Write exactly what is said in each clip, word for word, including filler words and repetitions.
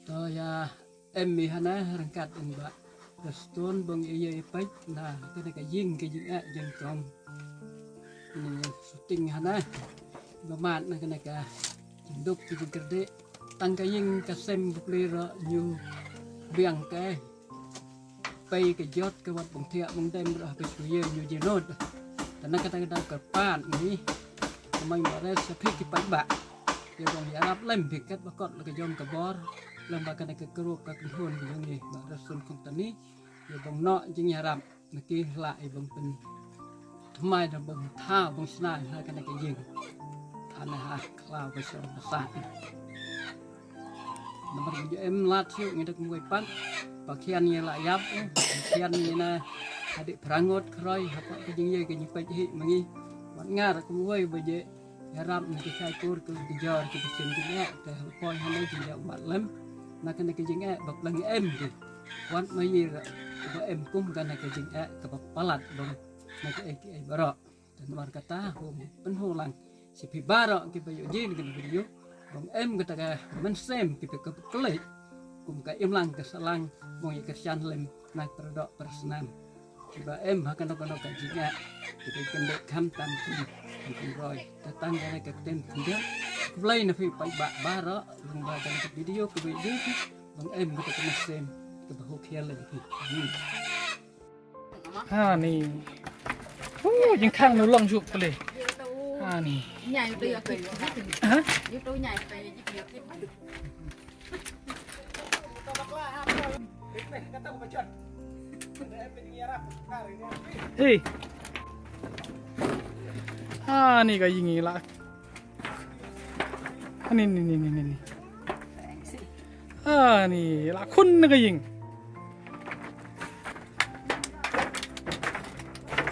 To ïa em mi hana ryngkat in ba Prestone bong ïa ïa peit na kane ka ïing ka jingeh jingkom. Ni shooting hana ba mat na kane ka jingduk ka jingkyrdi. Tang ka ïing ka sem bukli ro ñu biang ka pei ka jot ka wat bong thiah bong dem ro ha pei shuye ñu jinod. Tana kata kata ka pan ni. Kamai ba res sa phi ki peit ba. Ïa bong ïarap lem phi kat ba kot la ka jong ka bor lem ba kane ka kru ka kynhun ka jong ni ba res sun kong tani. Ïa bong noh jingïarap na ki hla ïa bong pyn thymmai da bong thaw bong shna ha kane ka ïing. Than ha khlaw ka shong ka sah. Namar ba ju em lad shuh ngi da kumwei pat ba khian ngi la ïap, eh, khian ngi na hadih phra ngut khroi ha ka jingïeit ka jingpeit hi ma ngi. Wat nga da kumwei ba je ïarap na ki shai kur ki jor ki bsien jingeh te ha poi ha ne jingïap wat lem. Na kane ka jingeh ba pleng em ki. Wat ma yi ba em kum kane ka jingeh kaba palat bang na ka ei ki ei baroh. Te namar kata hum pynhu lang sha phi baroh kiba ïoh jin kane ka video. Bang em kata ka mynsiem kiba ka klet kum ka imlang ka sahlang bang ïa ka shan lem na ka pradok prasnam. Kiba em ha kano kano ka jingeh kiba kyndit kham tam kum kum roi. Te tang kane ka tem kum dia. Khublei na phi paidbah baroh lang ba kane ka video kiba ïoh jin bang em kata ka mynsiem kiba hu khial lem phi. Hmm. Ha ni. Uh, jingkhang nu long juk pele. Ha ni. Ha? Hei. Ha ni ka ïing i la. Ani ni ni ni ni ni. Ani la khun na ka ïing.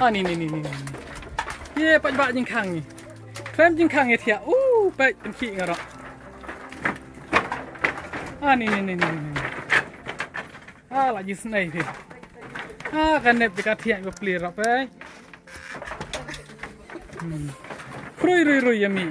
Ani ni ni ni ni. Ye pat ba jingkhang ni. Krem jingkhang ye thiah. U pek pynkhih ngarok. Ani ni ni ni ni ni. Ah, la jisnei phi. Ah, ka nep ka thiah ba plir rap eh. Hmm. Rui rui rui ya mi.